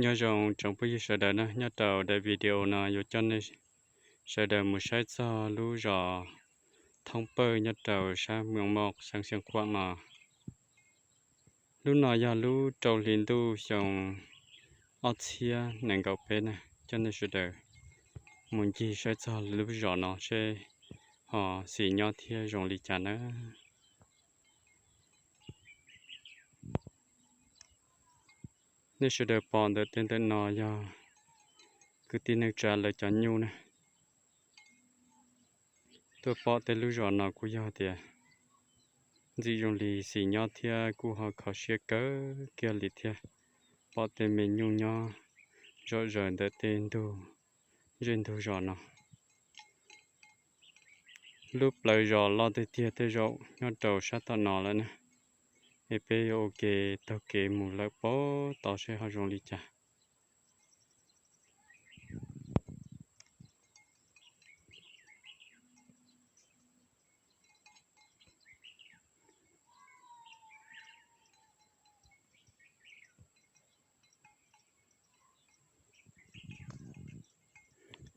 Nyob zoo tsoom phooj ywg sawv daws na, nyob rau daim video no yuav coj nej sawv daws mus saib txog lub zos Thoob Pawg nyob rau sab Mws Moj xeev Xeev Khuam no. Lub no yog lub rau hli ntuj xyoo ob txhiab nees nkaum peb na, coj nej sawv daws mus ncig saib txog lub zos no seb ho xis nyob thiab zoo li cas na. Nej sawv daws pom ntawm tej ntawm no yog kwv tij neej tsa lawv cov nyuj na. Tuaj pom tej lub zos no kuj yog tias ntxim zoo li xis nyob thiab kuj ho kho siab kawg kiag li thiab. Pom tej me nyuj nyob zom zaws ntawm tej ntug zej ntug zos no. Lub plawv zos loj tiag tiag tej zaum nyob rau sab tom no lawm na. Es peb yuav ua ke taug kev mus lawm puag tod seb ho zoo li cas.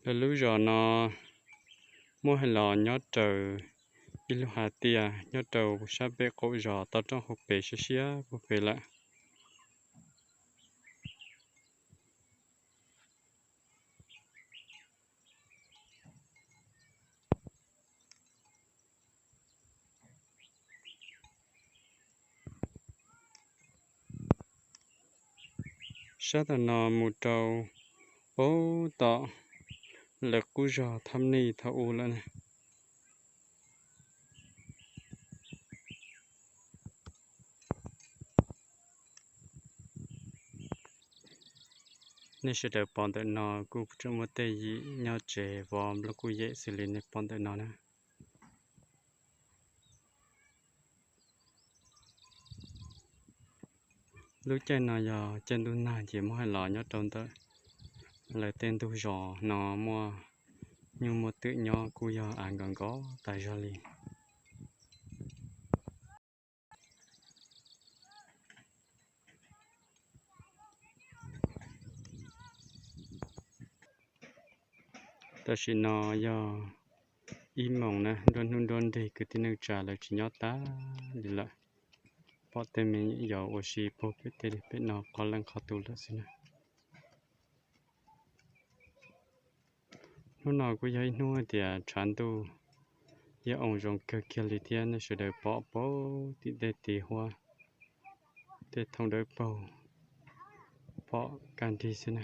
Lawv lub zos no muab hais los nyob raws ib lub hav tiaj nyob rau sab pem qaum zos toj roob hauv pes siab siab puag pem lawm. Sab tom no mus rau puag tom lawv qub zos Thab Nij thaum ub lawm na. Nej sawv daws pom ntawm no kuj tseem muaj tej yim nyob tsev vov nplooj kuj yem xws li nej pom ntawm no na. Lub caij no yog caij ntuj nag ces muab hais los nyob rau ntawm lawv tej ntug zos no muaj nyuj muaj twm nyob kuj yog av nkos nkos tas zog li. Tam sim no yog ib moos na, nruab hnub nruab nrig kwv tij neej tsa lawv tsis nyob tas li lawm. Pom tej me nyuam yaus ua si puag pem tej pem no qhov leej qhov tus lawm xwb na. Hnub no kuj yog ib hnub hais tias tshav ntuj yeej oo zoo kawg kiag li thiab, nej sawv daws pom puag tim tej tiv huab tej thooj dawb paug pom kaj nrig xwb na.